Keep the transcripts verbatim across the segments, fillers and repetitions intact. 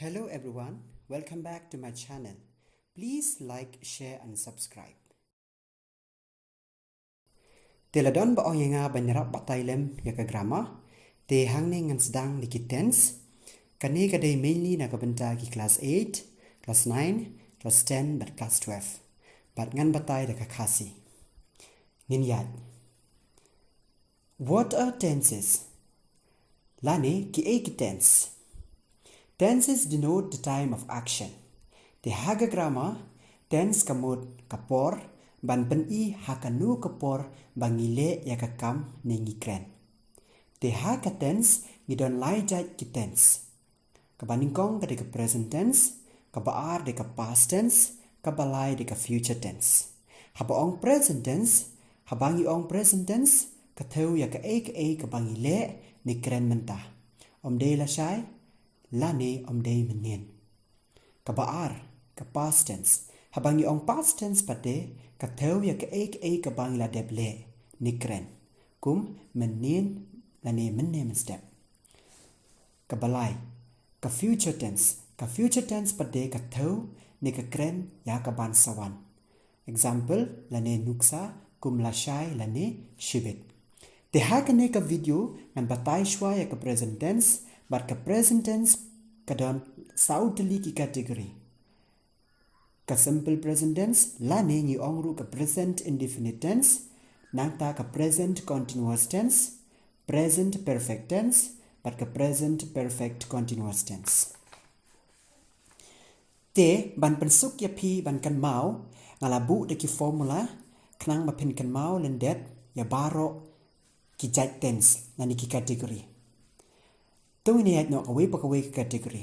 Hello everyone, welcome back to my channel. Please like, share and subscribe. Te la don ba ong ïa nga ban ïarap batai lem ïa ka grammar. Te hangne ngan sdang da ki tense. Kane ka dei mainly na ka bynta ki class eight, class nine, class ten bad class twelve. Bad ngan batai da ka Khasi. Ngin ïaid. What are tenses? Lane kiei ki tense? Tenses denote the time of action. Te ha ka grammar, tense ka mut ka por ban pyni ha kano ka por ba ngi leh ïa ka kam ne ngi kren. Te ha ka tense ngi don lai jait ki tense. Kaba nyngkong ka dei ka present tense, kaba ar dei ka past tense, kaba lai dei ka future tense. Haba ong present tense, haba ngi ong present tense, ka thew ïa kaei kaei kaba ngi leh ne kren mynta. Ym dei lashai, lane ym dei mynnin. Kaba ar, ka past tense. Haba ngi ong past tense pat de, ka thew ïa kaei kaei kaba ngi la dep leh ne kren. Kum mynnin lane mynne mynstep. Kaba lai, ka future tense. Ka future tense pat de ka thew ne ka kren ïa kaban sa wan. Example, lane nuksa, kum lashai lane shibit. Te ha kane ka video ngan batai shuwa ïa ka present tense, bad ka present tense ka don saw tylli ki category. Ka simple present tense, lane ngi ong ruh ka present indefinite tense, nangta ka present continuous tense, present perfect tense, bad ka present perfect continuous tense. Te ban pynsuk ïa phi ban kynmaw, nga la buh da ki formula, khnang ba phin kynmaw lyndet ïa baroh ki jait tense lane ki category. To ngin ïaid noh kawei pa kawei ka category.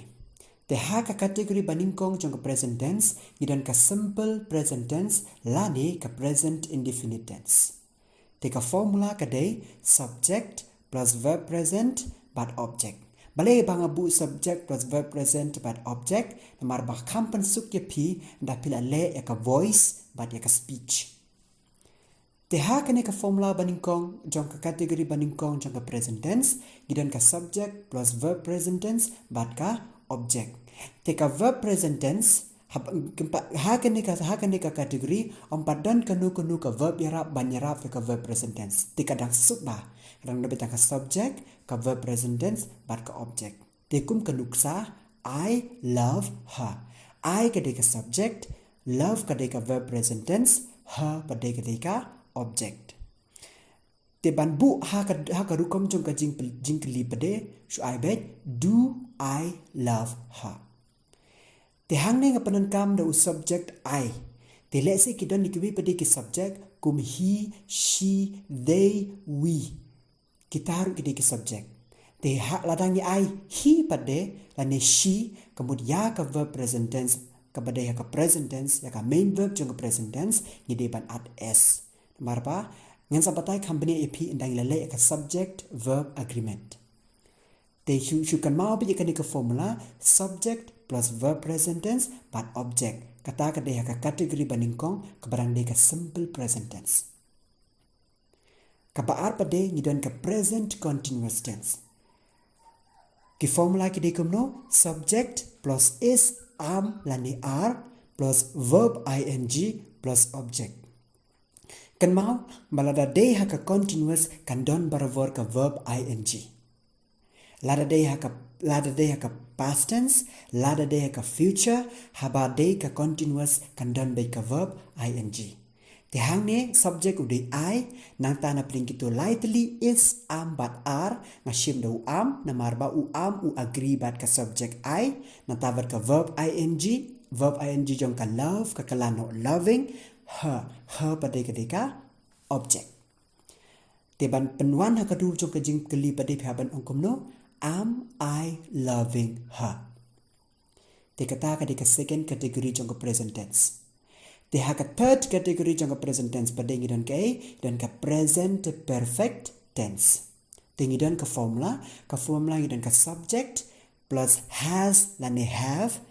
Te ha ka category ba nyngkong jong ka present tense, ngi don ka simple present tense lane ka present indefinite tense. Te ka formula ka dei subject plus verb present bad object. Balei ba nga buh subject plus verb present bad object? Namar ba kham pynsuk ïa phi ynda phi la leh ïa ka voice bad ïa ka speech. Te ha kane ka formula ba nyngkong jong ka category ba nyngkong jong ka present tense, ngi don ka subject plus verb present tense bad ka object. Te ka verb present tense, ha, ha kane ka, ha kane ka category, ym pat don kano kano ka verb ïarap ban ïarap ïa ka verb present tense. Te ka dang suk bha, ka dang don beit tang ka subject, ka verb present tense bad ka object. Te kum ka nuksa, I love her. I ka dei ka subject, love ka dei ka verb present tense, her pat de ka dei ka object. Te ban buh ha ka, ha ka rukom jong ka jingpyl-, jingkylli pat de, shu ai beit, do I love her? Te hangne nga pyndonkam da u subject I. Te lehse ki don kiwei pat de ki subject, kum he, she, they, we. Kita ruh ki dei ki subject. Te ha lada ngi ai he pat de lane she, ka mut ïa ka verb present tense, kaba dei ha ka present tense, ïa ka main verb jong ka present tense, ngi dei ban add S. Namar ba ngan sa batai kham bniah ïa phi ynda ngi la leh ïa ka subject verb agreement. Te shu, shu kynmaw beit ïa kane ka formula, subject plus verb present tense bad object. Kata ka dei ha ka category ba nyngkong, kaba dang dei ka simple present tense. Kaba ar pat de ngi don ka present continuous tense. Ki formula ki dei kumno, subject plus is, am lane are, plus verb I N G plus object. Kynmaw ba lada dei ha ka continuous kan don barabor ka verb I N G. Lada dei ha ka, lada dei ha ka past tense, lada dei ha ka future, haba dei ka continuous kan don beit ka verb I N G. Te hangne subject u dei I, nangta na pdeng kito lai tylli is, am bad are, nga shim da u am, namar ba u am u agree bad ka subject I, nangta bad ka verb I N G, verb I N G jong ka love, ka kylla noh loving, her, her pat de ka dei ka object. Te ban pynwan ha ka dur jong ka jingkylli pat de phi hap ban ong kumno, am I loving her? Te kata ka dei ka second category jong ka present tense. Te ha ka third category jong ka present tense pat de ngi don kaei, ngi don ka present perfect tense. Te ngi don ka formula, ka formula ngi don ka subject plus has lane have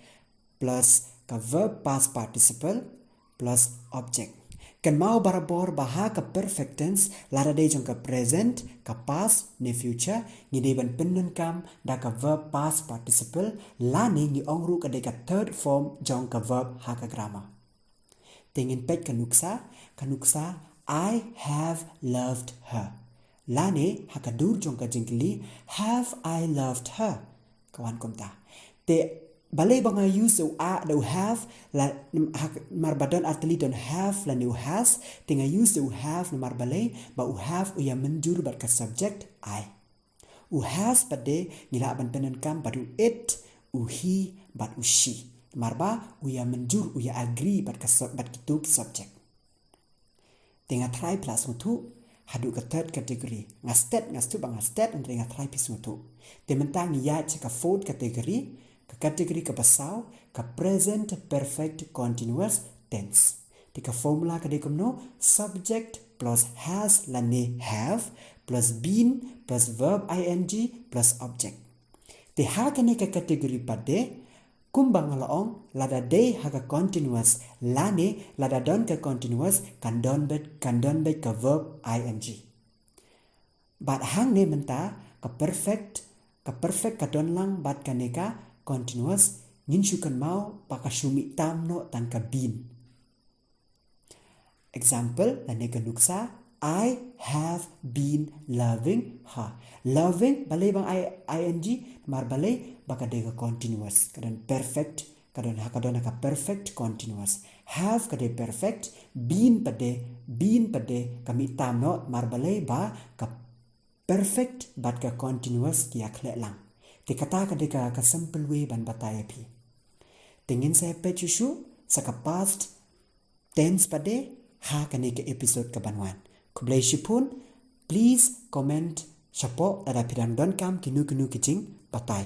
plus ka verb past participle plus object. Kynmaw barabor ba ha ka perfect tense, lada dei jong ka present, ka past ne future, ngi dei ban pyndonkam da ka verb past participle, lane ngi ong ruh ka dei ka third form jong ka verb ha ka grammar. Te ngin peit ka nuksa, ka nuksa, "I have loved her." Lane ha ka dur jong ka jingkylli, "Have I loved her?" Ka wan kumta. Te balei ba nga use u a da u have, la, ha, namar ba don artylli, don have lane u has, te nga use da u have namar balei ba u have u ïa mynjur bad ka subject I. U has pat de ngi lah ban pyndonkam bad u it, u he bad u she. Namar ba u ïa mynjur, u ïa agree bad ka sub-, bad kitu ki subject. Te nga tharai phi la sngewthuh haduh ka third category. Nga stet, nga sngewthuh ba nga stet, hynrei nga tharai phi sngewthuh. Te mynta ngi ïaid sha ka fourth category, ka category kaba saw, ka present perfect continuous tense. Te ka formula ka dei kumno? Subject plus has lane have plus been plus verb ing plus object. Te ha kane ka category pat de, kumba nga la ong, lada dei ha ka continuous lane lada don ka continuous, kan don beit, kan don beit ka verb ing. Bad hangne mynta ka perfect, ka perfect ka don lang bad kane ka continuous, ngin shu kynmaw ba ka shu mih tam noh tang ka been. Example, lane ka nuksa, "I have been loving her." Loving, balei ba ing, ing, namar balei ba ka dei ka continuous, ka don perfect, ka don ha, ka don ha ka perfect continuous. Have ka dei perfect, been pat de, been pat de ka mih tam noh, namar balei ba ka perfect bad ka continuous ki ïa khleh lang. Te kata ka dei ka, ka simple way ban batai ïa phi. Te ngin sa peit shuh shuh sa ka past tense pat de ha kane ka episode kaban wan. Khublei shibun, please comment shapoh lada phi dang donkam kino kino ki jingbatai.